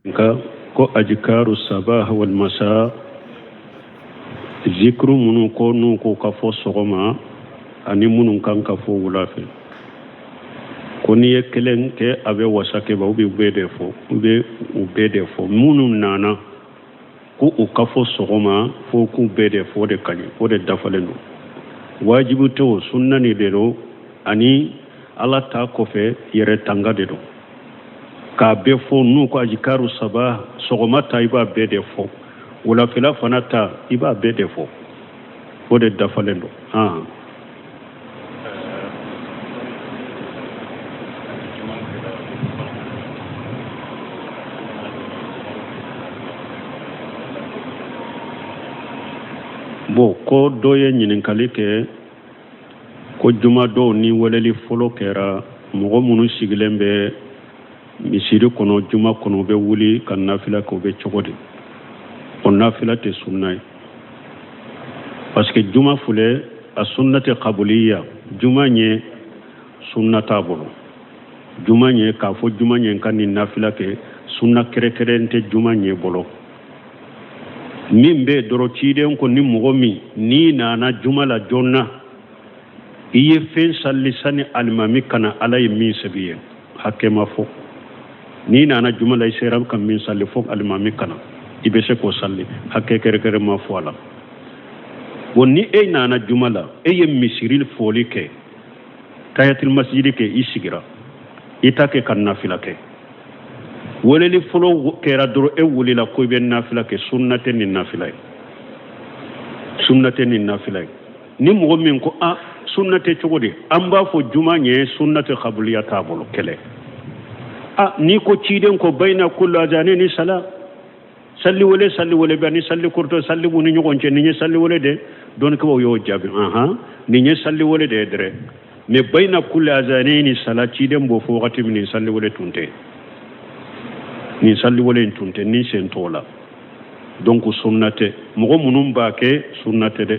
Nka ko ajikaru sabah wal masa, zikuru minnu ko n'u ko ka fɔ sɔgɔma ani minnu kan ka fɔ wula fɛ, ko n'i ye kelen kɛ a bɛ wasa kɛ ba, u bɛ bɛɛ de fɔ, u bɛ u bɛɛ de fɔ. Minnu nana ko u ka fɔ sɔgɔma, fo k'u bɛɛ de fɔ, o de ka ɲi, o de dafalen don. Wajibi tɛ, o sunna ni de don, ani ala ta kɔfɛ yɛrɛ tanga de don k'a bɛɛ fɔ. N'u ko ajikaru saba, sɔgɔma ta i b'a bɛɛ de fɔ, wulafɛla fana ta i b'a bɛɛ de fɔ, o de dafalen don. Han. Bon, ko dɔ ye ɲininkali kɛ ko jumadon ni weleli fɔlɔ kɛra, mɔgɔ minnu sigilen bɛ misiri kɔnɔ juma kɔnɔ, u bɛ wuli ka nafila kɛ, u bɛ cogo di? O nafila tɛ sunna ye, parce que juma filɛ a sunna tɛ kabuliya. Juma ɲɛ sunna t'a bolo. Juma ɲɛ k'a fɔ juma ɲɛ ka nin nafila kɛ, sunna kɛrɛkɛrɛn tɛ juma ɲɛ bolo. Min bɛ dɔrɔn, ciden ko ni mɔgɔ min n'i nana juma la joona, i ye fɛn salli sani alimami ka na, ala ye min sɛbɛn ye, hakɛ ma fɔ. N'i nana juma la, i sera ka min salli fo alimami ka na, i bɛ se k'o salli, hakɛ kɛrɛkɛrɛ ma fɔ a la. Bon, ni e nana juma la, e ye misiri fɔli kɛ, tayatul masjidi kɛ, i sigira, i t'a kɛ ka nafila kɛ. Weleli fɔlɔ kɛra dɔrɔn, e wulila ko i bɛ nafila kɛ, sunna tɛ nin nafila ye, sunna tɛ nin nafila ye. Ni mɔgɔ min ko a sunna tɛ cogo di, an b'a fɔ juma ɲɛ sunna tɛ kabuliya t'a bolo kɛlɛ. A n'i ko ciden ko bayina kullu azanayni sala, salli wele, salli wele bɛ ni salli kurutɔ salli b'u ni ɲɔgɔn cɛ, nin ye salli wele de. Dɔnnikɛbaw y'o jaabi, ahan, nin ye salli wele de ye dɛrɛ, mais bayina kulli azanayni sala, ciden b'o fɔ wagati min, nin salli wele tun tɛ, nin salli wele in tun tɛ, nin sen t'o la. Donc sunna tɛ, mɔgɔ minnu b'a kɛ sunna tɛ dɛ.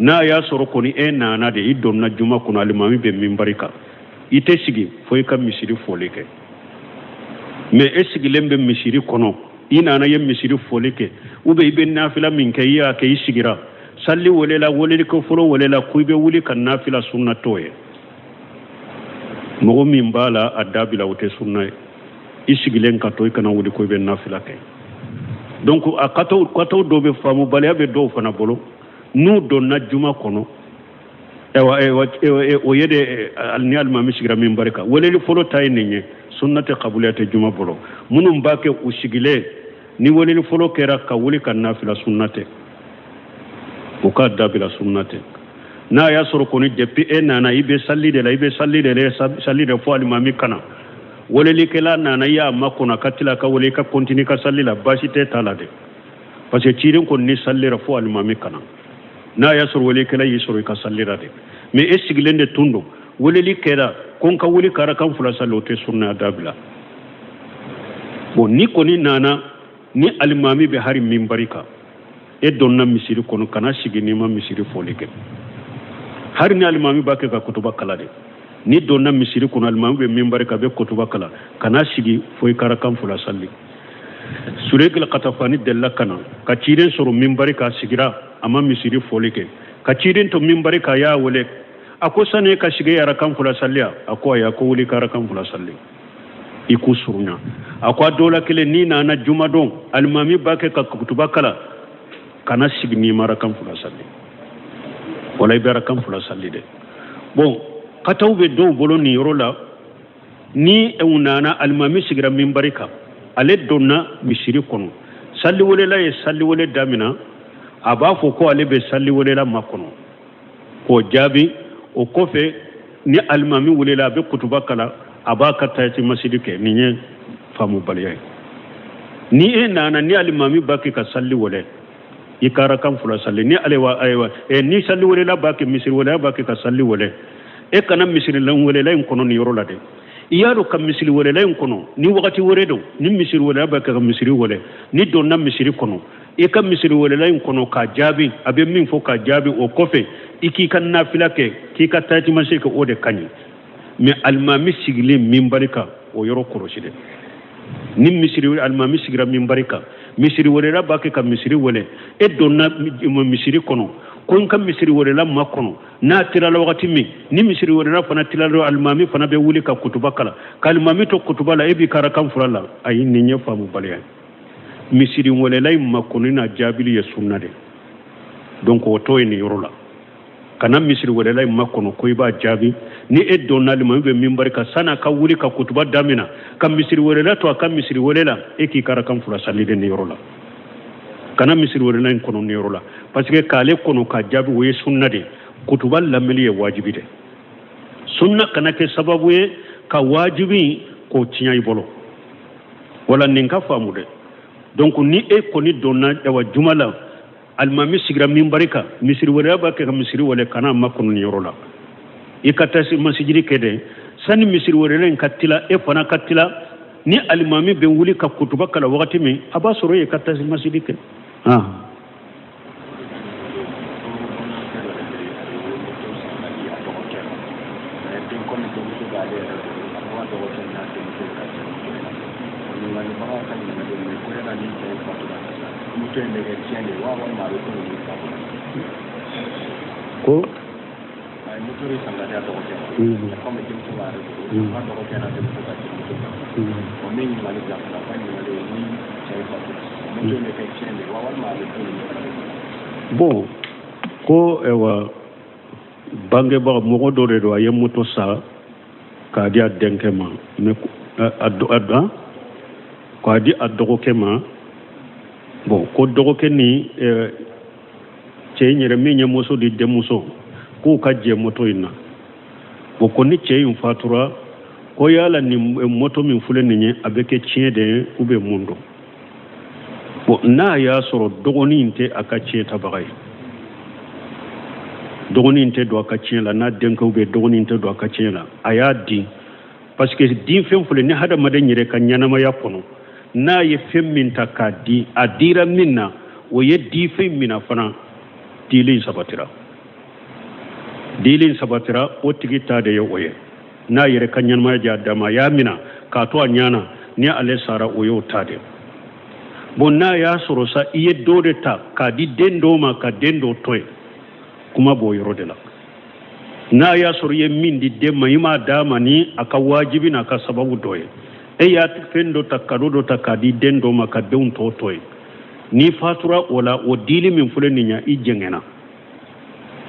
N'a y'a sɔrɔ kɔni e nana de, i donna juma kɔnɔ, alimami bɛ minbari kan, i tɛ sigi fo i ka misiri fɔli kɛ. Mais e sigilen bɛ misiri kɔnɔ, i nana ye misiri fɔli kɛ, ou bien i bɛ nafila min kɛ, i y'a kɛ, i sigira, salli welela, weleli ko fɔlɔ welela ko i bɛ wuli ka nafila, sunna t'o ye. Mɔgɔ min b'a la, a dabila, o tɛ sunna ye. I sigilen ka to, i kana wuli ko i bɛ nafila kɛ. Donc a kataw kataw dɔw bɛ, faamubaliya bɛ dɔw fana bolo. N'u donna juma kɔnɔ, ayiwa, ayiwa, o ye de ni alimami sigira minbari kan, weleli fɔlɔ ta ye nin ye, sunna tɛ, kabuliya tɛ juma bolo. Minnu b'a kɛ u sigilen, ni weleli fɔlɔ kɛra ka wuli ka nafila, sunna tɛ, u k'a dabila, sunna tɛ. N'a y'a sɔrɔ kɔni depuis e nana, i bɛ salli de la, i bɛ salli de la, salli de fo alimami ka na, welelikɛla nana, i y'a makɔnɔ ka tila ka wele, i ka continuer ka salli la, baasi tɛ t'a la dɛ, parce que ciden kɔni ni sallira fo alimami ka na. N'a y'a sɔrɔ welelikɛla y'i sɔrɔ i ka salli la dɛ, mais e sigilen de tun don, weleli kɛra ko n ka wuli ka arakan fila salli, o tɛ sunna, dabila. Bon, ni kɔni nana ni alimami bɛ hari minbari kan, e donna misiri kɔnɔ, kana sigi n'i ma misiri fɔli kɛ, hari ni alimami b'a kɛ ka kutuba kala de. Ni donna misiri kɔnɔ, alimami bɛ minbari kan, bɛ kutuba kala, kana sigi fo i ka arakan fila salli. Surekil Katafani delila ka na ka ciden sɔrɔ minbari kan, sigira, a ma misiri fɔli kɛ. Ka ciden to minbari kan, y'a wele, a ko sani e ka sigi arakan fila salli, a ko ayi, a ko wuli ka arakan fila salli, i k'u surunya. A ko a dɔ la kelen, n'i nana jumadon, alimami b'a kɛ ka kutuba kala, kana sigi n'i ma arakan fila salli, wala i bɛ arakan fila salli dɛ. Bon, kataw bɛ dɔw bolo nin yɔrɔ la. Ni u nana, alimami sigira minbari kan, ale donna misiri kɔnɔ, salliwelela ye salliwele damina, a b'a fɔ ko ale bɛ salliwelela makɔnɔ k'o jaabi. O kɔfɛ, ni alimami welela, a bɛ kutuba kalan, a b'a ka tayati masidi kɛ. Nin ye faamubaliya ye. Ni e nana ni alimami b'a kɛ ka salli wele, i ka arakan fila salli. Ni ayiwa, ayiwa, ni salli welela b'a kɛ, misiri welela b'a kɛ ka salli wele, e kana misiri welela in kɔnɔ nin yɔrɔ la dɛ. I y'a dɔn ka misiri welela in kɔnɔ, ni wagati wɛrɛ don, ni misiri welela b'a kɛ ka misiri wele, ni donna misiri kɔnɔ, i ka misiri welela in kɔnɔ k'a jaabi, a bɛ min fɔ k'a jaabi. O kɔfɛ, i k'i ka nafila kɛ, k'i ka tajatimasi kɛ, o de ka ɲi. Mais alimami sigilen minbari kan, o yɔrɔ kɔlɔsi dɛ. Ni misiri alimami sigira minbari kan, misiri welela b'a kɛ ka misiri wele, e donna misiri kɔnɔ ko n ka misiri welela makɔnɔ, n'a tilala wagati min, ni misiri welela fana tilala, alimami fana bɛ wuli ka kutuba kalan, ka alimami to kutuba la, e b'i ka arakan fila la. Ayi, nin ye faamubaliya ye. Misiri welela in makɔnɔni n'a jaabili ye sunna de. Donc o t'o ye nin yɔrɔ la. Kana misiri welela in makɔnɔ ko i b'a jaabi. Ni e donna, alimami bɛ minbari kan, san'a ka wuli ka kutuba damina, ka misiri welela to a ka misiri wele la, e k'i ka arakan fila sali de nin yɔrɔ la. Kana misiri welela in kɔnɔ nin yɔrɔ la, parce que k'ale kɔnɔ ka jaabi, o ye sunna de. Kutuba lamɛnni ye wajibi de. Sunna kana kɛ sababu ye ka wajibi k'o tiɲɛ i bolo. Wala nin ka faamu dɛ. Donc ni e kɔni donna awa juma la, alimami sigira minbari kan, misiri welela b'a kɛ ka misiri wele, kana makɔnɔ nin yɔrɔ la. I ka taa masijidi kɛ dɛ, sani misiri welela in ka tila, e fana ka tila. Ni alimami bɛ wuli ka kutuba kalan wagati min, a b'a sɔrɔ e ye ka taa masijidi kɛ. Ko bon, ko ayiwa, bangebaga mɔgɔ dɔ de don, a ye moto san k'a di a denkɛ ma, mais a k'a di a dɔgɔkɛ ma. Bon, ko dɔgɔkɛ ni cɛ in yɛrɛ min ye muso di denmuso, k'u ka jɛ moto in na. Bon, ko ni cɛ in fatura, ko yala nin moto min filɛ nin ye, a bɛ kɛ tiɲɛ de ye ou bien mun don? Bon, n'a y'a sɔrɔ dɔgɔnin in tɛ a ka tiɲɛ tabaga ye, dɔgɔnin tɛ don a ka tiɲɛ la, n'a denkɛw bɛ, dɔgɔnin tɛ don a ka tiɲɛ la, a y'a di, parce que difɛn filɛ ni hadamaden yɛrɛ ka ɲɛnamaya kɔnɔ, n'a ye fɛn min ta k'a di, a dira min na, o ye difɛn min na fana, dili sabatira, dili sabatira, o tigi ta de ye o ye. N'a yɛrɛ ka ɲɛnamaya diya d'a ma, a y'a mina k'a to a ɲɛ na, ni ale sara, o y'o ta de. Bon, n'a y'a sɔrɔ sa i ye dɔ de ta k'a di den dɔw ma ka den dɔ to yen, kuma b'o yɔrɔ de la. N'a y'a sɔrɔ i ye min di den ma, i m'a d'a ma ni a ka wajibi n'a ka sababu dɔ ye, e y'a fɛn dɔ ta, kado dɔ ta k'a di den dɔ ma ka denw tɔ to yen, n'i fatura o la, o dili min filɛ nin ye, i jɛngɛnna,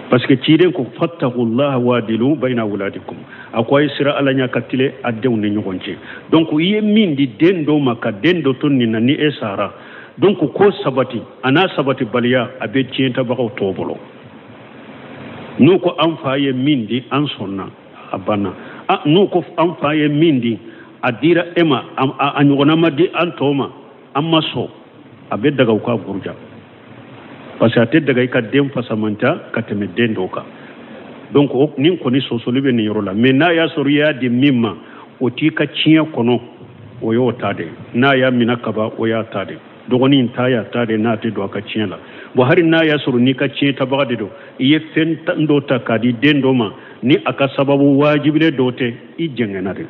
parce que ciden ko fattaqullaha wadilu bayna awladikum, a ko a ye siran Ala ɲɛ ka tilen a denw ni ɲɔgɔn cɛ. Donc i ye min di den dɔw ma ka den dɔ to nin na, ni e sara, donc ko sabati a n'a sabatibaliya, a bɛ tiɲɛtabagaw tɔw bolo. N'u ko an fa ye min di, an sɔnna, a banna. N'u ko an fa ye min di, a dira e ma, a ɲɔgɔnna ma di an tɔw ma, an ma sɔn, a bɛ daga u ka buruja, parce que a tɛ daga i ka den fasamanta ka tɛmɛ den dɔw kan. Donc nin kɔni sɔsɔli bɛ nin yɔrɔ la. Mais n'a y'a sɔrɔ i y'a di min ma, o t'i ka tiɲɛ kɔnɔ, o y'o ta de. N'a y'a minɛ kaban, o y'a ta de. Dɔgɔnin ta y'a ta de, n'a tɛ don a ka tiɲɛ la. Bon, hali n'a y'a sɔrɔ n'i ka tiɲɛ tabaga de don, i ye fɛn dɔ ta k'a di den dɔ ma ni a ka sababu wajibilen dɔ tɛ, i jɛngɛnna de,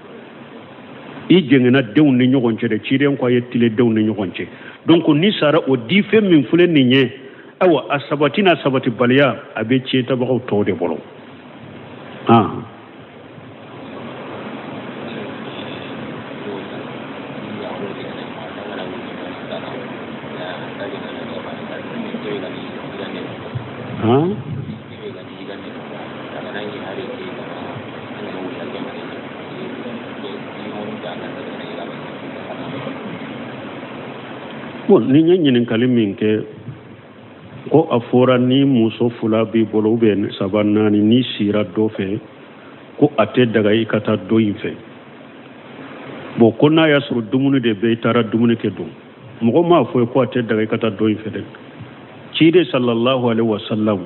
i jɛngɛnna denw ni ɲɔgɔn cɛ de. Ciden ko a ye tilen denw ni ɲɔgɔn cɛ. Donc ni sara, o di fɛn min filɛ nin ye, ayiwa, a sabati n'a sabatibaliya, a bɛ tiɲɛ tabagaw tɔw de bolo. Bon, ni ye ɲininkali min kɛ, ko a fɔra ni muso fila b'i bolo ou bien saba, naani, n'i sira dɔ fɛ, ko a tɛ daga i ka taa dɔ in fɛ. Bon, ko n'a y'a sɔrɔ dumuni de bɛ, i taara dumuni kɛ don, mɔgɔ m'a fɔ ko a tɛ daga i ka taa dɔ in fɛ dɛ. Ciden sallallahu alaihi wasallam,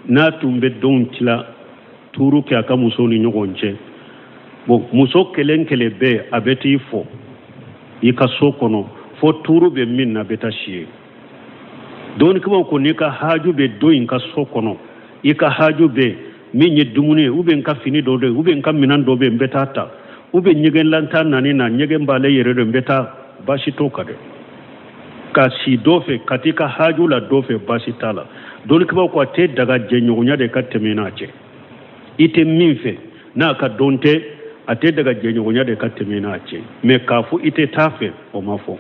n'a tun bɛ denw tila tuuru kɛ a ka musow ni ɲɔgɔn cɛ, bon, muso kelen kelen bɛɛ, a bɛ t'i fɔ i ka so kɔnɔ fo tuuru bɛ min na, a bɛ taa si yen. Dɔnnikɛbaaw ko n'i ka haju bɛ dɔ in ka so kɔnɔ, i ka haju bɛ min ye dumuni ye, ou bien n ka fini dɔ de, ou bien n ka minɛn dɔ bɛ yen, n bɛ taa ta, ou bien ɲɛgɛnlantan nani na, ɲɛgɛn b'ale yɛrɛ de, n bɛ taa. baasi t'o kan dɛ. Ka si dɔ fɛ, ka t'i ka haju la dɔ fɛ, baasi t'a la. Dɔnnikɛbaaw ko a tɛ daga jɛɲɔgɔnya de ka tɛmɛ n'a cɛ. I tɛ min fɛ n'a ka dɔn tɛ, a tɛ daga jɛɲɔgɔnya de ka tɛmɛ n'a cɛ. Mais k'a fɔ i tɛ taa fɛ, o ma fɔ.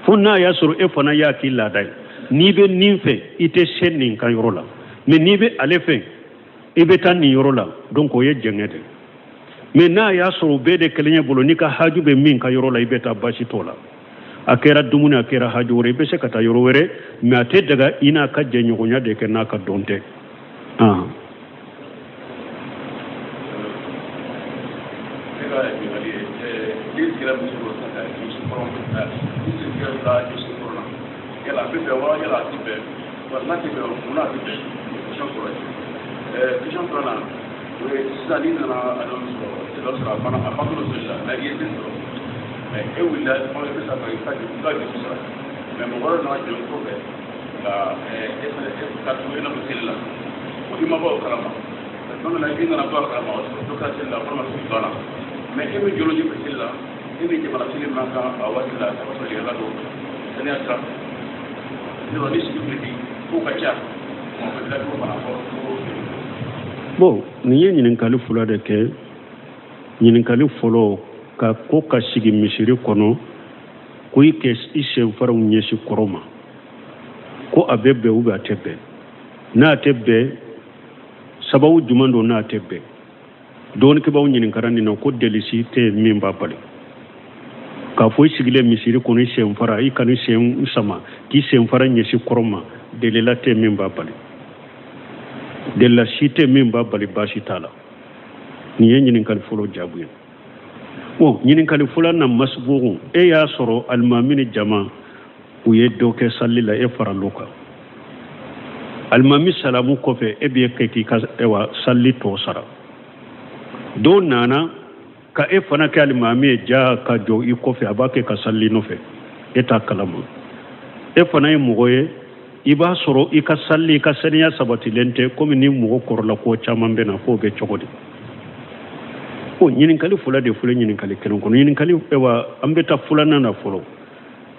Fo n'a y'a sɔrɔ e fana y'a k'i laada ye, n'i bɛ nin fɛ i tɛ se nin ka yɔrɔ la, mais n'i bɛ ale fɛ i bɛ taa nin yɔrɔ la, donc o ye jɛngɛ de. Mais n'a y'a sɔrɔ bɛɛ de kelen ye bolo, n'i ka haju bɛ min ka yɔrɔ la, i bɛ taa, baasi t'o la. A kɛra dumuni, a kɛra haju wɛrɛ, i bɛ se ka taa yɔrɔ wɛrɛ, mais a tɛ daga i n'a ka jɛɲɔgɔnya de kɛ n'a ka dɔn tɛ. Yala a bɛ bɛn wa, yala a tɛ bɛn wa? N'a tɛ bɛn, mun na a tɛ bɛn? Question fɔlɔ ye. Question filanan, o ye sisan n'i nana alimami sɔrɔ, i b'a sɔrɔ a banna, a bantɔ don seli la, mais i ye seli sɔrɔ, mais e wulila i bɛ sa i ka i ka juru sara, mais mɔgɔ wɛrɛ nana jɔ i kɔfɛ ka e fɛnɛ e ka tugu e nɔfɛ seli la, o i ma bɔ o kalama. Don dɔ la i nana bɔ a kalama, o sɔrɔ dɔ ka seli la walima seli banna, mais e bɛ jɔlen ɲɛfɛ seli la, e ni jamana seli man kan a waati la, a b'a sɔrɔ yɛlɛla don saniya sira fɛ. Yɔrɔ ni sigi wuli ko ka ca, o bɛ dilan cogo fana fɔ. Bon, nin ye ɲininkali fila de kɛ. Ɲininkali fɔlɔ, ka ko ka sigi misiri kɔnɔ ko i kɛ i senfaraw ɲɛsin kɔrɔn ma, ko a bɛ bɛn ou bien a tɛ bɛn? N'a tɛ bɛn, sababu jumɛn don n'a tɛ bɛn? Dɔnnikɛbaaw ɲininkara nin na ko delisi tɛ min b'a bali k'a fɔ i sigilen misiri kɔnɔ, i senfara, i kana sen sama k'i senfara ɲɛsin kɔrɔn ma, delila tɛ min b'a bali, delila si tɛ min b'a bali, baasi t'a la. Nin ye ɲininkali fɔlɔ jaabi ye. Bon, ɲininkali filanan, masibugu, e y'a sɔrɔ alimami ni jama u ye dɔ kɛ sali la, e faral'o kan. Alimami salamu kɔfɛ, e bɛ kɛ k'i ka ewa sali tɔ sara. Dɔw nana ka e fana kɛ alimami ye, ja ka jɔ i kɔfɛ, a b'a kɛ ka sali nɔfɛ, e t'a kalama. E fana ye mɔgɔ ye, i b'a sɔrɔ i ka sali, i ka saniya sabatilen tɛ, komi ni mɔgɔ kɔrɔla ko caman bɛ na, k'o bɛ cogo di? O ɲininkali fila de filɛ ɲininkali kelen kɔnɔ. Ɲininkali ewa, an bɛ taa filanan na fɔlɔ.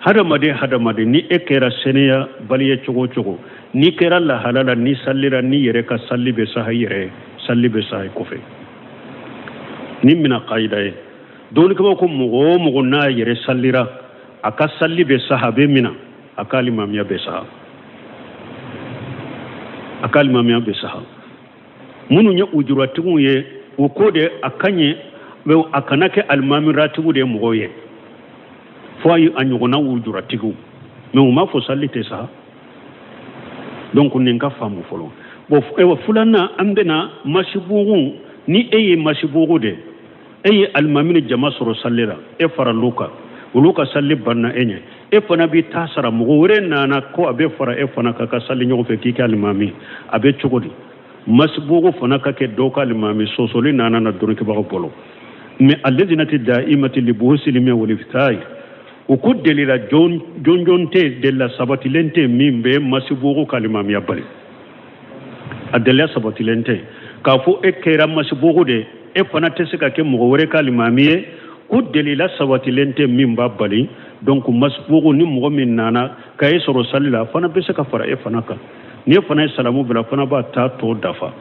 Hadamaden, hadamaden, ni e kɛra saniya bali ye cogo o cogo, n'i kɛra lahala la, n'i salira, n'i yɛrɛ ka sali bɛ saha, i yɛrɛ sali bɛ saha i kɔfɛ. Ni mina kayida ye, dɔnnikɛbaaw ko mɔgɔ o mɔgɔ n'a yɛrɛ salira, a ka sali bɛ saha, a bɛ mina, a ka alimamiya bɛ saha, a ka alimamiya bɛ saha. Minnu ye ujuratigiw ye, o ko de a ka ɲi, a kana kɛ alimami ratibu de ye mɔgɔw ye, fo a ɲɔgɔnna ujuratigiw, mais u m'a fɔ sali tɛ saha. Donc nin ka faamu fɔlɔ. Bon, ewa filanan, an bɛna masibugu. Ni e ye masibugu de, e ye alimami ni jama sɔrɔ sali la, e faral'u kan, olu ka sali banna e ɲɛ, e fana b'i ta sara. Mɔgɔ wɛrɛ nana ko a bɛ fara e fana kan ka sali ɲɔgɔn fɛ k'i kɛ alimami, a bɛ cogo di? Masibugu fana ka kɛ dɔw ka alimami, sɔsɔli nana na dɔnnikɛbagaw bolo. Mais alladinati da'imati li buhusil ilmi wal ifta'i, u ko delila jɔnjɔn tɛ, delila sabatilen tɛ min bɛ masibugu ka alimamiya bali. A delila sabatilen tɛ k'a fɔ e kɛra masibugu de, e fana tɛ se ka kɛ mɔgɔ wɛrɛ ka alimami ye, ko delila sabatilen tɛ min b'a bali. Donc masibugu, ni mɔgɔ min nana ka e sɔrɔ sali la, a fana bɛ se ka fara e fana kan. Ni e fana ye salamu bila, a fana b'a ta tɔ dafa.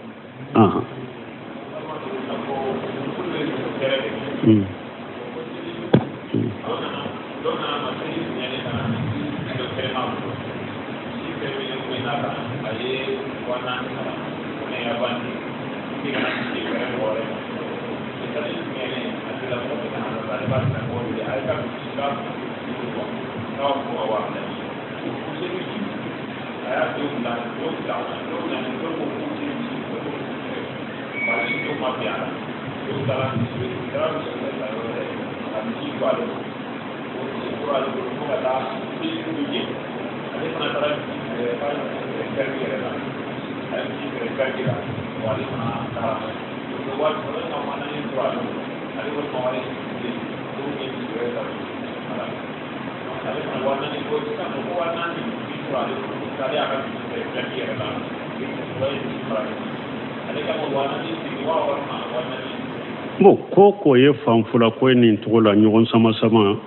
Bon, ko ko ye fan fila ko ye nin cogo la, ɲɔgɔn sama sama.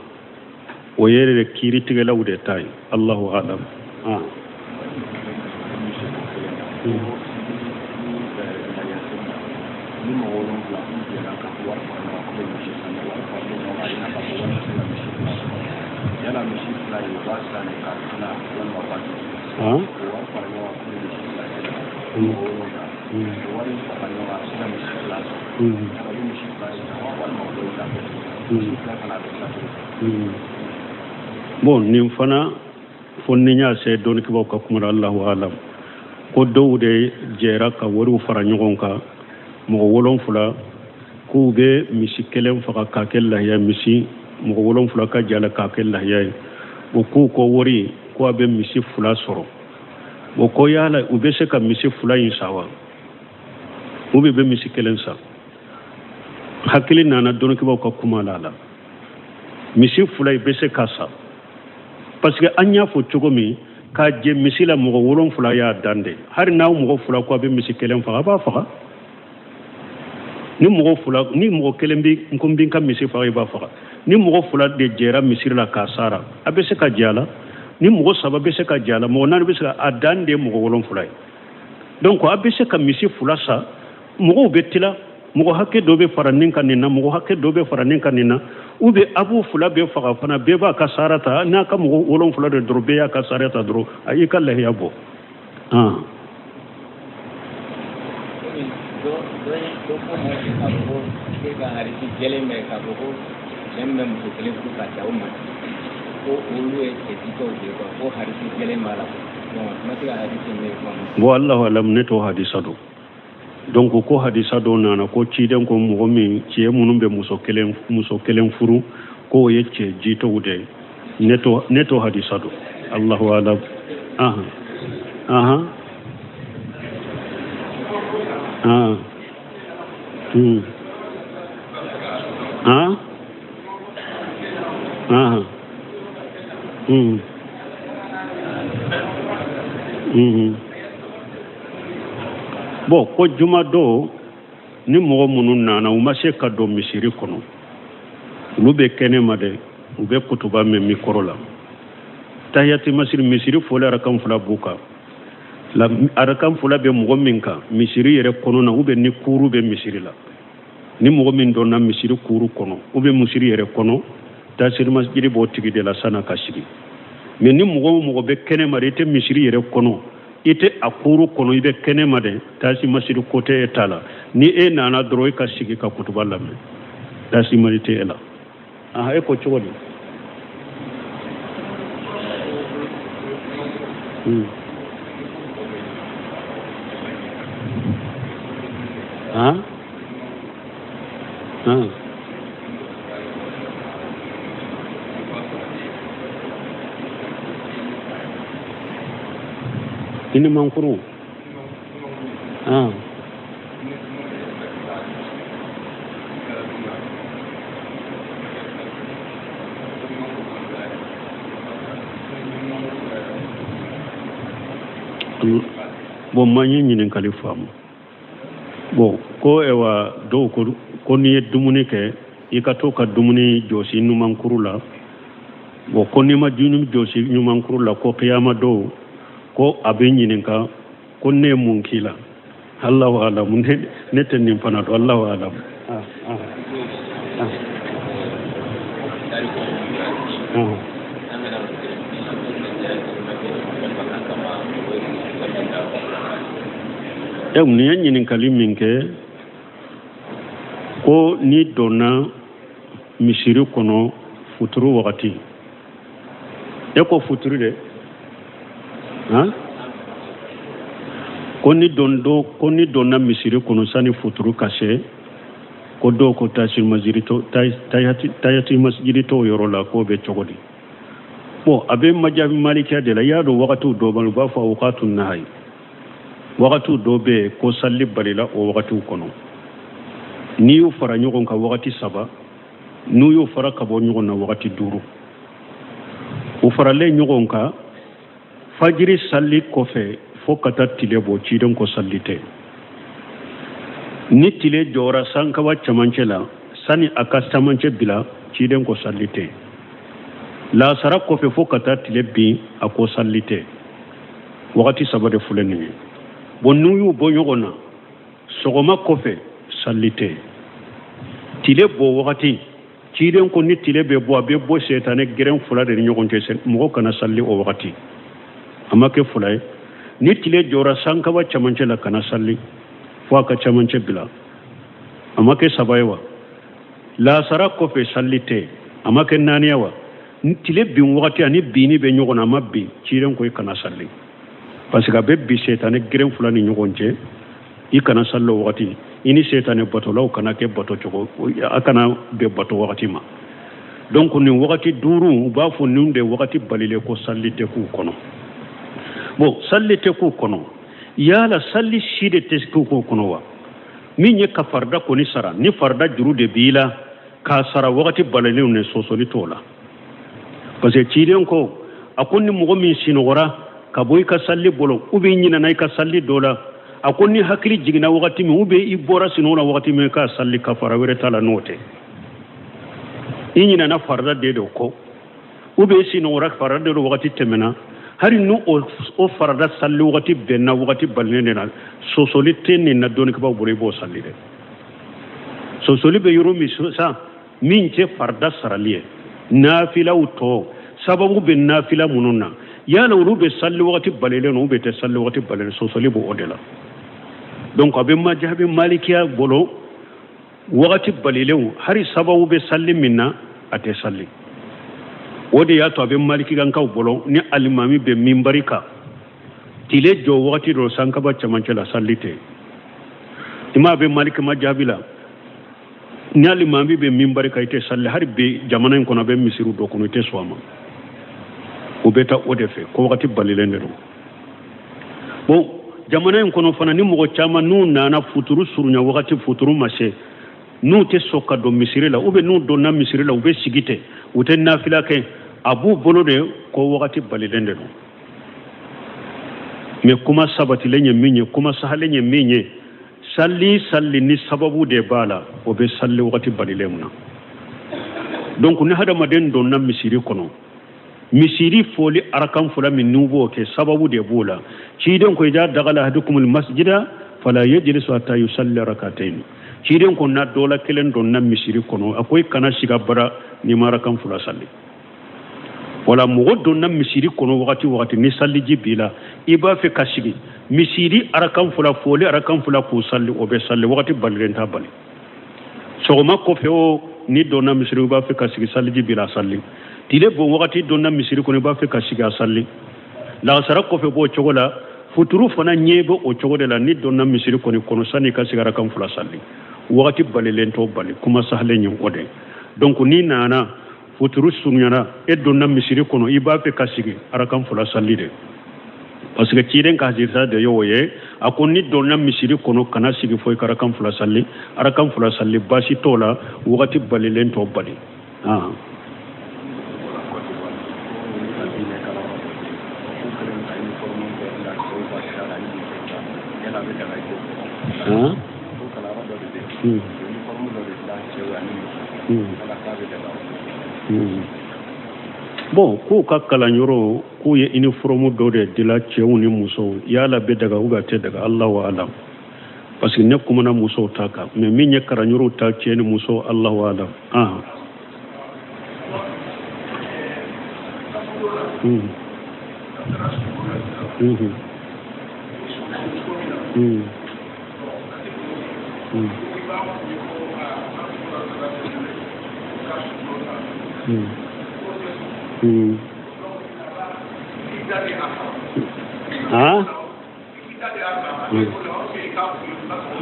O ye de kiiritigɛlaw de ta ye. Allahu alam. Ah. Ni mɔgɔ wolonwula k'u jɛra ka wari fara ɲɔgɔn kan, k'u bɛ misi san, wari faralen ɲɔgɔn kan, a bɛna k'a fɔ wari tɛ se ka misi fila sɔrɔ. Yala misi fila in, u b'a san de k'a tila walima u b'a di? O wari fara ɲɔgɔn kan k'u bɛ misi fila san, mɔgɔ wolonwula, o wari in fara ɲɔgɔn kan, a bɛ se ka misi fila sɔrɔ. Yala u bɛ misi fila in san wa, walima u bɛ tila misi fila fana, a bɛ tila cogo di? Bon, nin fana fo ni n y'a se dɔnnikɛbaaw ka kuma la, Allahu alam. Ko dɔw de jɛra ka wariw fara ɲɔgɔn kan, mɔgɔ wolonfila, k'u bɛ misi kelen faga k'a kɛ lahiya misi, mɔgɔ wolonfila ka jɛ a la k'a kɛ lahiya ye. O k'u ko wari ko a bɛ misi fila sɔrɔ. O ko yala u bɛ se ka misi fila in san wa, u bɛ misi kelen san? Hakili nana dɔnnikɛbaaw ka kuma la a la, misi fila i bɛ se ka san, parce que an y'a fɔ cogo min, k'a jɛ misi la mɔgɔ wolonfila y'a dan de. Hali n'aw mɔgɔ fila ko a bɛ misi kelen faga, a b'a faga. Ni mɔgɔ fila, ni mɔgɔ kelen bɛ n ko n bɛ n ka misi faga, i b'a faga. Ni mɔgɔ fila de jɛra misiri la k'a sara, a bɛ se ka jɛ a la. Ni mɔgɔ saba bɛ se ka jɛ a la, mɔgɔ naani bɛ se ka, a dan de ye mɔgɔ wolonfila ye. Donc a bɛ se ka misi fila san, mɔgɔw bɛ tila, mɔgɔ hakɛ dɔ bɛ fara nin kan nin na, mɔgɔ hakɛ dɔ bɛ fara nin kan nin na, ou bien a b'u fila bɛɛ faga fana, bɛɛ b'a ka sara ta. N'a ka mɔgɔ wolonfila de dɔrɔn, bɛɛ y'a ka sara ta dɔrɔn, a y'i ka lahiya bɔ. Dɔ ko k'a fɔ ko e ka hadisi jɛlen bɛ k'a fɔ ko cɛ min bɛ muso kelen furu ka dan o ma, ko olu ye cɛ jitɔw de ye quoi, ko hadisi jɛlen b'a la. Bon, n ma se ka hadisi in faamu. Bon, Allahu alam, ne t'o hadisa dɔn. Donc ko hadisa dɔ nana ko ciden ko mɔgɔ min, cɛ minnu bɛ muso kelen furu, k'o ye cɛ jitɔw de ye. Ne t'o hadisa dɔn, Allahu alam. Ahan ahan ah ah ah Bon, ko juma don, ni mɔgɔ minnu nana, u ma se ka don misiri kɔnɔ, olu bɛ kɛnɛ ma dɛ, u bɛ kutuba mɛn mikɔrɔ la. Tahiyati masiri, misiri fɔli arakan fila b'u kan la, arakan fila bɛ mɔgɔ min kan misiri yɛrɛ kɔnɔ na, ou bien ni kuuru bɛ misiri la, ni mɔgɔ min donna misiri kuuru kɔnɔ ou bien misiri yɛrɛ kɔnɔ, tasiri masjidi b'o tigi de la san'a ka sigi. Mais ni mɔgɔ o mɔgɔ bɛ kɛnɛ ma dɛ, i tɛ misiri yɛrɛ kɔnɔ, i tɛ a kuuru kɔnɔ, i bɛ kɛnɛ ma dɛ, tasi masiri ko tɛ e ta la. Ni e nana dɔrɔn, e ka sigi ka kutuba lamɛn, tasi masiri tɛ e la. Aha, e ko cogo di? Ah ah i ni mankuru ah Bon, ma ye ɲininkali faamu. Bon, ko ewa dɔw ko ko n'i ye dumuni kɛ, i ka to ka dumuni jɔsi numankuru la. Bon, ko n'i ma dumuni jɔsi ɲumankuru la, ko kiyama dɔw ko a bɛ ɲininka ko ne ye mun k'i la. Allahu alam, ne tɛ nin fana dɔn, Allahu alam. Ah, ah, ah. Ah. Nin ye ɲininkali min kɛ, ko n'i donna misiri kɔnɔ futuru wagati, e ko futuru de han, ko ni don do, ko ni donna misiri kɔnɔ sani futuru ka se, ko dɔw ko tasiri masjidi to, tayati masjidi t'o yɔrɔ la, k'o bɛ cogo di? Bon, a bɛ majabi malikiya de la. I y'a dɔn, wagatiw dɔ b'a, u b'a fɔ awqatu nahayi, wagatiw dɔ bɛ yen ko salli balila o wagatiw kɔnɔ. N'i y'u fara ɲɔgɔn kan wagati saba, n'u y'u fara ka bɔ ɲɔgɔn na wagati duuru, u faralen ɲɔgɔn kan, fajiri salli kɔfɛ fo ka taa tile bɔ, ciden ko salli tɛ. Ni tile jɔra sankaba camancɛ la, sani a ka camancɛ bila, ciden ko salli tɛ. Lasara kɔfɛ fo ka taa tile bin, a ko salli tɛ. Wagati saba de filɛ nin ye. Bon, n'u y'u bɔ ɲɔgɔn na, sɔgɔma kɔfɛ salli tɛ. Tile bɔ wagati, ciden ko ni tile bɛ bɔ, a bɛ bɔ sɛtanɛ gɛrɛn fila de ni ɲɔgɔn cɛ, mɔgɔ kana salli o wagati. A ma kɛ fila ye. Ni tile jɔra sankaba camancɛ la, kana salli fo a ka camancɛ bila. A ma kɛ saba ye wa? Lasara kɔfɛ salli tɛ. A ma kɛ naani ye wa? Ni tile bin wagati ani binni bɛ ɲɔgɔn na, a ma bin, ciden ko i kana salli, parce que a bɛ bin sɛtanɛ gɛrɛn fila ni ɲɔgɔn cɛ, i kana salli o wagati. I ni sɛtanɛ batolaw kana kɛ bato cogo, a kana bɛn bato wagati ma. Donc nin wagati duuru, u b'a fɔ ninnu de wagati balilen ko salli tɛ k'u kɔnɔ. Bon, salli tɛ k'u kɔnɔ, yala salli si de tɛ k'u kɔnɔ wa? Min ye ka farida kɔni sara, ni farida juru de b'i la k'a sara wagati balilenw ni sɔsɔli t'o la, parce que ciden ko, a ko ni mɔgɔ min sinɔgɔra ka bɔ i ka salli bolo, ou bien i ɲinɛna i ka salli dɔ la, a ko ni hakili jiginna wagati min, ou bien i bɔra sinɔgɔ la wagati min, k'a salli, kafara wɛrɛ t'a la n'o tɛ. I ɲinɛna farida de do kɔ, ou bien i sinɔgɔra farida de do wagati tɛmɛna, hali n'o o farida salli wagati bɛnna wagati balilen de la, sɔsɔli tɛ nin na dɔnnikɛbaaw bolo, i b'o salli dɛ. Sɔsɔli bɛ yɔrɔ min sa, min tɛ farida sarali ye, nafilaw tɔ sababu bɛ nafila minnu na, yala olu bɛ salli wagati balilen ou bien tɛ salli wagati balilen, sɔsɔli b'o de la. Donc a bɛ majabi malikiya bolo, wagati balilenw hali sababu bɛ salli min na, a tɛ salli. O de y'a to a bɛ malikikankaw bolo, ni alimami bɛ minbari kan, tile jɔ wagati dɔ sankaba cɛmancɛ la, salli tɛ. I m'a bɛ maliki majabi la, ni alimami bɛ minbari kan, i tɛ salli. Hali bi jamana in kɔnɔ, a bɛ misiriw dɔ kɔnɔ, i tɛ sɔn a ma. O bɛ taa o de fɛ ko wagati balilen de don. Bon, jamana in kɔnɔ fana, ni mɔgɔ caman n'u nana futuru surunya wagati, futuru ma se, n'u tɛ sɔn ka don misiri la, ou bien n'u donna misiri la, u bɛ sigi ten, u tɛ nafila kɛ, a b'u bolo de ko wagati balilen de don. Mais kuma sabatilen ye min ye, kuma sahalen ye min ye, salli salli ni sababu de b'a la, o bɛ salli wagati balilen na. Donc ni hadamaden donna misiri kɔnɔ, misiri foli arakan fila min n'u b'o kɛ, sababu de b'o la. Ciden ko idha dakhala ahadukumul masjida fala yajlisu hatta yusalli rakatayn. Ciden ko n'a dɔ la kelen donna misiri kɔnɔ, a ko i kana sigi abada n'i ma arakan fila salli. Wala mɔgɔ donna misiri kɔnɔ wagati wagati, ni salliji b'i la, i b'a fɛ ka sigi misiri arakan fila foli arakan fila k'u salli, o bɛ salli, wagati balilen t'a bali. Sɔgɔma kɔfɛ o, ni donna misiri, i b'a fɛ ka sigi, salliji b'i la, a salli. Tile bon wagati donna misiri kɔnɔ, i b'a fɛ ka sigi, a salli. Lagasara kɔfɛ b'o cogo la, futuru fana ɲɛ bɛ o cogo de la. Ni donna misiri kɔni kɔnɔ, sani i ka sigi, arakan fila salli, wagati balilen t'o bali. Kuma sahalen ye o de. Donc n'i nana futuru surunyana, e donna misiri kɔnɔ, i b'a fɛ ka sigi, arakan fila salli de, parce que ciden ka hadisa de y'o ye. A ko ni donna misiri kɔnɔ, kana sigi fo i ka arakan fila salli. Arakan fila salli, baasi t'o la, wagati balilen t'o bali. Bon, k'u ka kalanyɔrɔ k'u ye uniforme dɔ de dila cɛw ni musow, yala bɛ daga ou bien a tɛ daga, Allahu alam. Parce que ne kumana musow ta kan, mais min ye kalanyɔrɔw ta cɛ ni muso, Allahu alam.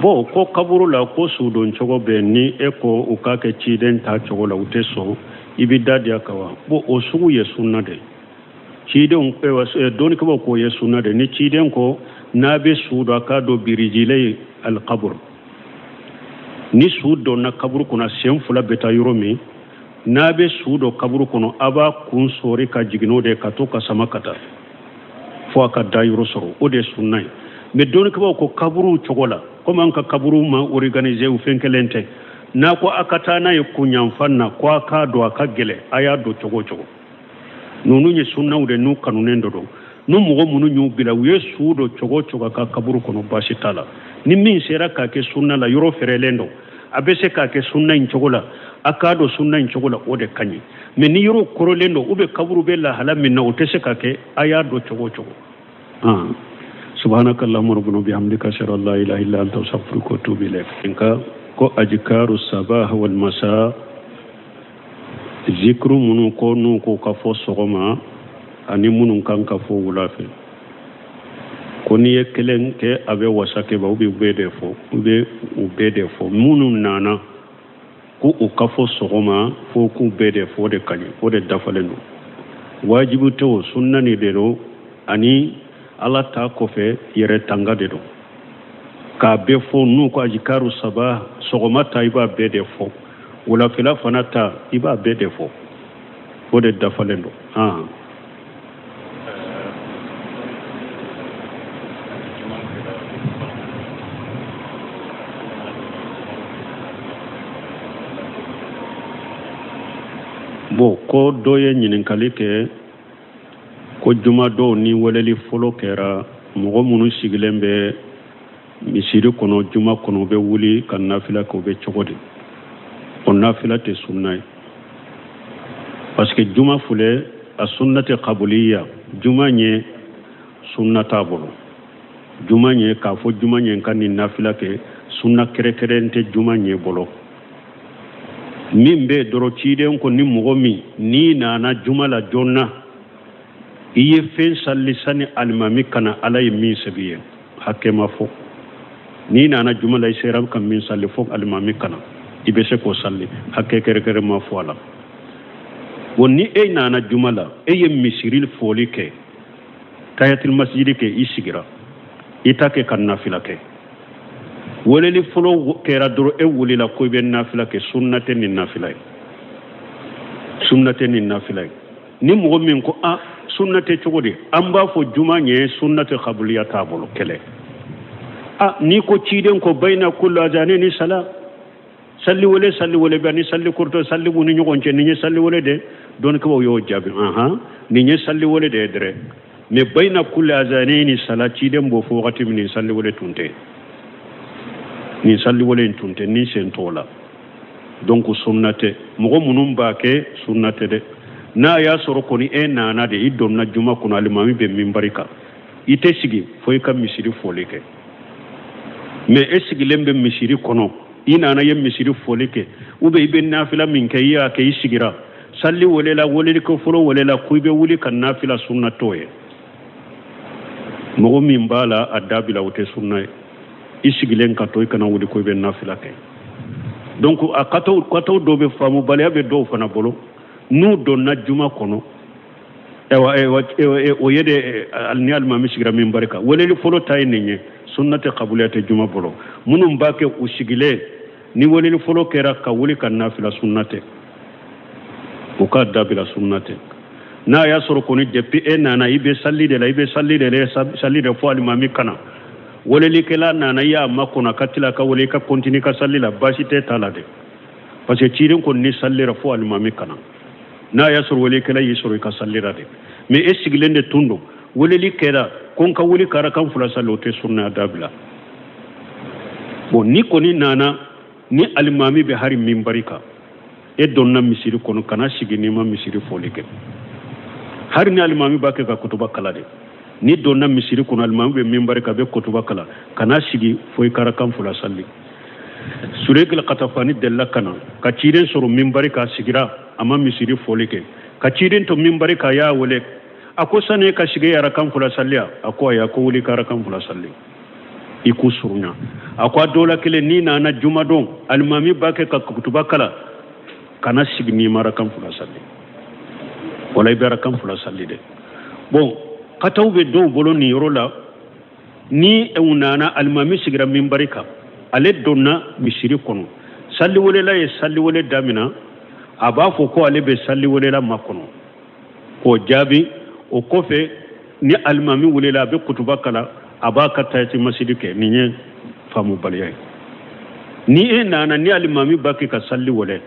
Bon, ko kaburu la, ko sudon cogo bɛ, ni e ko u k'a kɛ ciden ta cogo la, u tɛ sɔn, i bɛ da di a kan wa? Bon, o sugu ye sunna de. Cidenw, dɔnnikɛbaaw k'o ye sunna de. Ni ciden ko n'a bɛ su don, a k'a don birijile alikaburu. Ni su donna kaburu kɔnɔ, sen fila bɛ taa yɔrɔ min, n'a bɛ su don kaburu kɔnɔ, a b'a kun sɔɔri ka jigin n'o de ye, ka to ka sama ka taa fo a ka da yɔrɔ sɔrɔ. O de ye sunna ye. Mais dɔnnikɛbaaw ko kaburu cogo la, komi an ka kaburu ma organiser, u fɛn kelen tɛ, n'a ko a ka taa n'a ye kunyanfan na, ko a k'a don, a ka gɛlɛn, a y'a don cogo o cogo. Ninnu ye sunnaw de n'u kanunen dɔ don. N'u mɔgɔ minnu y'u bila u ye su don cogo o cogo ka kaburu kɔnɔ, baasi t'a la. Ni min sera k'a kɛ sunna la, yɔrɔ fɛrɛlen don, a bɛ se k'a kɛ sunna in cogo la, a k'a don sunna in cogo la, o de ka ɲi. Mais ni yɔrɔ korolen don ou bien kaburu bɛ lahala min na, o tɛ se ka kɛ, a y'a don cogo o cogo. Subhanaka allahumma rabbana bihamdika, ashhadu an la ilaha illa anta, astaghfiruka wa atubu ilayk. Nka ko ajikaru sabah wal masa, zikuru minnu ko n'u ko ka fɔ sɔgɔma ani minnu kan ka fɔ wula fɛ, ko n'i ye kelen kɛ a bɛ wasa kɛ ba, u bɛ bɛɛ de fɔ, u bɛ u bɛɛ de fɔ. Minnu nana ko u ka fɔ sɔgɔma, fo k'u bɛɛ de fɔ, o de ka ɲi, o de dafalen don. Wajibi tɛ, o sunna nin de don, ani ala ta kɔfɛ yɛrɛ tanga de don k'a bɛɛ fɔ. N'u ko ajikaru saba, sɔgɔma ta i b'a bɛɛ de fɔ, wulafɛla fana ta i b'a bɛɛ de fɔ, o de dafalen don. Bon, ko dɔ ye ɲininkali kɛ ko juma dɔw ni weleli fɔlɔ kɛra, mɔgɔ minnu sigilen bɛ misiri kɔnɔ juma kɔnɔ, u bɛ wuli ka nafila kɛ, u bɛ cogo di? O nafila tɛ sunna ye, parce que juma filɛ a sunna tɛ kabuliya. Juma ɲɛ sunna t'a bolo. Juma ɲɛ k'a fɔ juma ɲɛ ka nin nafila kɛ, sunna kɛrɛkɛrɛn tɛ juma ɲɛ bolo. Min bɛ dɔrɔn, ciden ko ni mɔgɔ min n'i nana juma la joona, i ye fɛn salli sani alimami ka na, ala ye min sɛbɛn ye, hakɛ ma fɔ. N'i nana juma la, i sera ka min salli fo alimami ka na, i bɛ se k'o salli, hakɛ kɛrɛkɛrɛ ma fɔ a la. Bon, ni e nana juma la, e ye misiri fɔli kɛ, tayatul masjidi kɛ, i sigira, i ta kɛ ka nafila kɛ, weleli fɔlɔ kɛra dɔrɔn, e wulila ko i bɛ nafila kɛ, sunna tɛ nin nafila ye, sunna tɛ nin nafila ye. Ni mɔgɔ min ko a sunna tɛ cogo di, an b'a fɔ juma ɲɛ sunna tɛ kabuliya t'a bolo kɛlɛ. A n'i ko ciden ko bayina kullu azaneni sala, salli wele, salli wele bɛ ni salli kurutɔ, salli b'u ni ɲɔgɔn cɛ, nin ye salli wele de. Dɔnnikɛbaw y'o jaabi, ahan, nin ye salli wele de ye dɛrɛ, mais bayina kulli azaneni sala, ciden b'o fɔ wagati min, nin salli wele tun tɛ, nin salli wele in tun tɛ, ni sen t'o la. Donc sunna tɛ, mɔgɔ minnu b'a kɛ sunna tɛ dɛ. N'a y'a sɔrɔ kɔni e nana de, i donna juma kɔnɔ, alimami bɛ minbari kan, i tɛ sigi fo i ka misiri fɔli kɛ. Mais e sigilen bɛ misiri kɔnɔ, i nana ye misiri fɔli kɛ, ou bien i bɛ nafila min kɛ, i y'a kɛ, i sigira, salli welela, weleli ko fɔlɔ welela ko i bɛ wuli ka nafila, sunna t'o ye. Mɔgɔ min b'a la a dabila, o tɛ sunna ye. I sigilen ka to, i kana wuli ko i bɛ nafila kɛ. Donc a kataw dɔw bɛ faamubaliya bɛ dɔw fana bolo, n'u donna juma kɔnɔ, ayiwa, o ye de ni alimami sigira minbari kan, weleli fɔlɔ ta ye nin ye, sunna tɛ, kabuliya tɛ juma bolo. Minnu b'a kɛ u sigilen, ni weleli fɔlɔ kɛra ka wuli ka nafila, sunna tɛ, u k'a dabila, sunna tɛ. N'a y'a sɔrɔ kɔni depuis e nana, i bɛ salli de la, i bɛ salli de la, salli de fo alimami ka na, welelikɛla nana, i y'a makɔnɔ, ka tila ka wele, i ka continuer ka salli la, baasi tɛ t'a la dɛ, parce que ciden kɔni ni sallira fo alimami ka na. N'a y'a sɔrɔ welelikɛla y'i sɔrɔ i ka salli la dɛ, mais e sigilen de tun don, weleli kɛra ko n ka wuli ka arakan fila salli, o tɛ sunna, dabila. Bon, ni kɔni nana ni alimami bɛ hari minbari kan, e donna misiri kɔnɔ, kana sigi n'i ma misiri fɔli kɛ, hari ni alimami b'a kɛ ka kutuba kala de. Ni donna misiri kɔnɔ, alimami bɛ minbari kan, a bɛ kutuba kala, kana sigi fo i ka arakan fila salli. Surekil Katafani delila ka na ka ciden sɔrɔ minbari kan, sigira, a ma misiri fɔli kɛ, ka ciden to minbari kan, y'a wele, a ko sani e ka sigi arakan fila salliya? A ko ayi. A ko wuli ka arakan fila salli, i k'u surunya. A ko a dɔ la kelen, n'i nana jumadon, alimami b'a kɛ ka kutuba kala, kana sigi n'i ma arakan fila salli, wala i bɛ arakan fila salli dɛ. Bon, kataw bɛ dɔw bolo nin yɔrɔ la, ni u nana alimami sigira minbari kan, ale donna misiri kɔnɔ, salliwelela ye salliwele damina, a b'a fɔ ko ale bɛ salliwelela makɔnɔ k'o jaabi. O kɔfɛ ni alimami welela, a bɛ kutuba kala, a b'a ka tayati masidi kɛ. Nin ye faamubaliya ye. Ni e nana ni alimami b'a kɛ ka salli wele,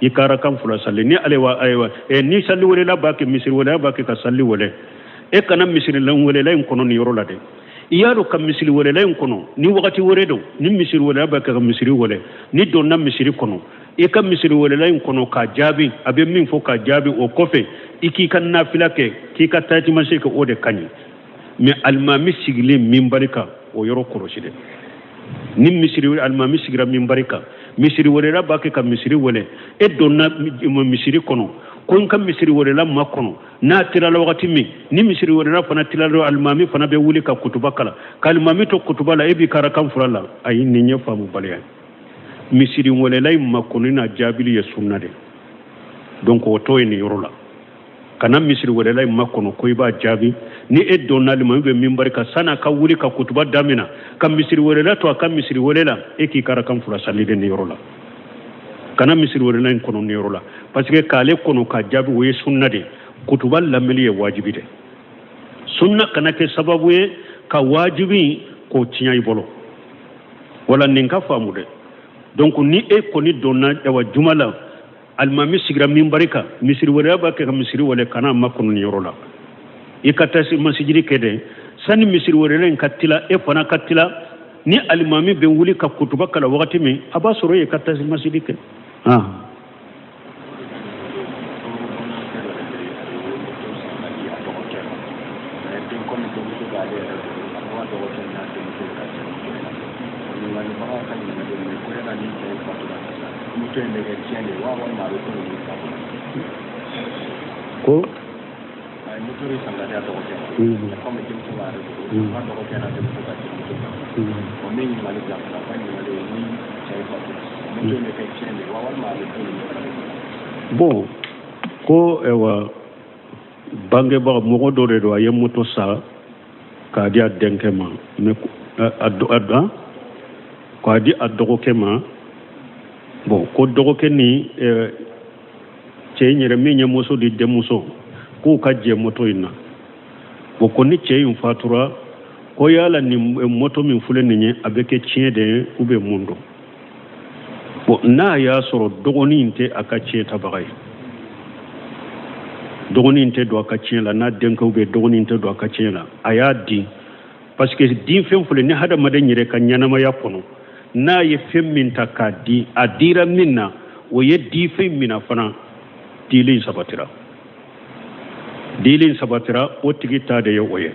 I ka arakan fila sali ni ale wa ayiwa ni sali welela b'a kɛ, misiri welela b'a kɛ ka sali wele, e kana misiri welela in kɔnɔ nin yɔrɔ la dɛ. I y'a dɔn ka misiri welela in kɔnɔ ni wagati wɛrɛ don, ni misiri welela b'a kɛ ka misiri wele, ni donna misiri kɔnɔ, i ka misiri welela in kɔnɔ k'a jaabi, a bɛ min fɔ k'a jaabi, o kɔfɛ i k'i ka nafila kɛ, k'i ka tatimasi kɛ, o de ka ɲi. Mais alimami sigilen minbari kan, o yɔrɔ kɔlɔsi dɛ. Ni misiri alimami sigira minbari kan, misiri welela b'a kɛ ka misiri wele, e donna misiri kɔnɔ ko n ka misiri welela makɔnɔ, n'a tilala wagati min, ni misiri welela fana tilala, alimami fana bɛ wuli ka kutuba kalan, ka alimami to kutuba la, e b'i ka arakan fila la. Ayi, nin ye faamubaliya ye. Misiri welela in makɔnɔ n'a jaabili ye sunna de. Donc o to ye nin yɔrɔ la, kana misiri welela in makɔnɔ ko i b'a jaabi. Ni e donna, alimami bɛ minbari kan, san'a ka wuli ka kutuba damina, ka misiri welela to a ka misiri wele la, e k'i ka arakan fila sali de nin yɔrɔ la. Kana misiri welela in kɔnɔ nin yɔrɔ la, parce que k'ale kɔnɔ k'a jaabi, o ye sunna de. Kutuba lamɛnni ye wajibi de. Sunna kana kɛ sababu ye ka wajibi k'o tiɲɛ i bolo. Wala nin ka faamu dɛ. Donc ni e kɔni donna awa juma la, alimami sigira minbari kan, misiri welela b'a kɛ ka misiri wele, kana makɔnɔ nin yɔrɔ la. I ka taa masijidi kɛ dɛ, sani misiri welela in ka tila, e fana ka tila. Ni alimami bɛ wuli ka kutuba kalan wagati min, a b'a sɔrɔ e ka taa masijidi kɛ. Ko a ye moto de san ka di a dɔgɔkɛ ma, komi denmuso b'a yɛrɛ bolo, a dɔgɔkɛ n'a denmuso ka jɛ moto kan. O min ɲininkali bila ka na, ka ɲininkali ye ni cɛ ye fatura, moto in bɛ kɛ tiɲɛ de wa, walima a bɛ to nin fana de? Bon, ko ayiwa, bangebaga mɔgɔ dɔ de don, a ye moto san k'a di a denkɛ ma, mais a k'a di a dɔgɔkɛ ma. Bon, ko dɔgɔkɛ ni cɛ in yɛrɛ min ye muso di denmuso, k'u ka jɛ moto in na. Bon, ko ni cɛ in fatura, ko yala nin moto min filɛ nin ye, a bɛ kɛ tiɲɛ de ye ou bien mun don? Bon, n'a y'a sɔrɔ dɔgɔnin in tɛ a ka tiɲɛ tabaga ye, dɔgɔnin in tɛ don a ka tiɲɛ la, n'a denkɛw bɛ, dɔgɔnin tɛ don a ka tiɲɛ la, a y'a di, parce que di fɛn filɛ ni hadamaden yɛrɛ ka ɲɛnamaya kɔnɔ, n'a ye fɛn min ta k'a di, a dira min na, o ye di fɛn min na fana, dili sabatira, dili sabatira, o tigi ta de ye o ye.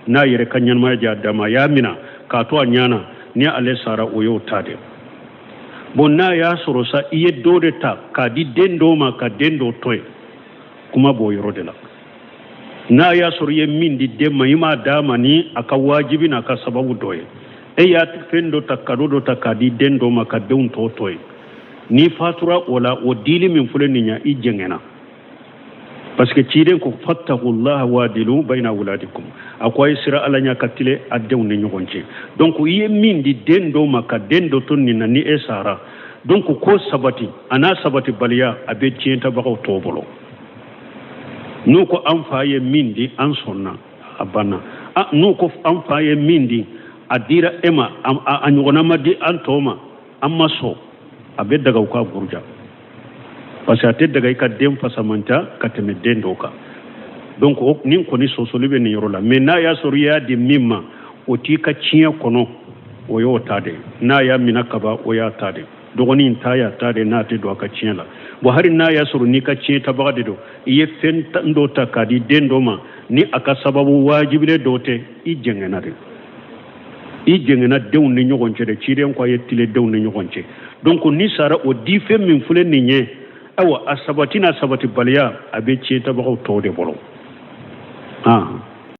N'a yɛrɛ ka ɲɛnamaya diya d'a ma, a y'a mina k'a to a ɲɛ na, ni ale sara, o y'o ta de. Bon, n'a y'a sɔrɔ sa i ye dɔ de ta k'a di den dɔw ma ka den dɔ to yen, kuma b'o yɔrɔ de la. N'a y'a sɔrɔ i ye min di den ma, i m'a d'a ma ni a ka wajibi n'a ka sababu dɔ ye, e y'a fɛn dɔ ta, kado dɔ ta k'a di den dɔ ma ka denw tɔ to yen, n'i fatura o la, o dili min filɛ nin ye, i jɛngɛnna, parce que ciden ko fattaqullaha wadilu bayna awladikum, a ko a ye sira Ala ɲɛ ka tile a denw ni ɲɔgɔn cɛ. Donc i ye min di den dɔ ma ka den dɔ to nin na, ni e sara, donc ko sabati a n'a sabatibaliya, a bɛ tiɲɛtabagaw tɔw bolo. N'u ko an fa ye min di, an sɔnna, a banna. N'u ko an fa ye min di, a dira e ma, a ɲɔgɔnna ma di an tɔw ma, an ma sɔn, a bɛ daga u ka buruja, parce que a tɛ daga i ka den fasamanta ka tɛmɛ den dɔw kan. Donc nin kɔni sɔsɔli bɛ nin yɔrɔ la. Mais n'a y'a sɔrɔ i y'a di min ma, o t'i ka tiɲɛ kɔnɔ, o y'o ta de. N'a y'a minɛ kaban, o y'a ta de. Dɔgɔnin ta y'a ta de, n'a tɛ don a ka tiɲɛ la. Bon, hali n'a y'a sɔrɔ n'i ka tiɲɛ tabaga de don, i ye fɛn dɔ ta k'a di den dɔ ma ni a ka sababu wajibilen dɔ tɛ, i jɛngɛnna de, i jɛngɛnna denw ni ɲɔgɔn cɛ de. Ciden ko a ye tile denw ni ɲɔgɔn cɛ. Donc ni sara, o di fɛn min filɛ nin ye, ayiwa, a sabati n'a sabatibaliya, a bɛ tiɲɛ tabagaw tɔw de bolo.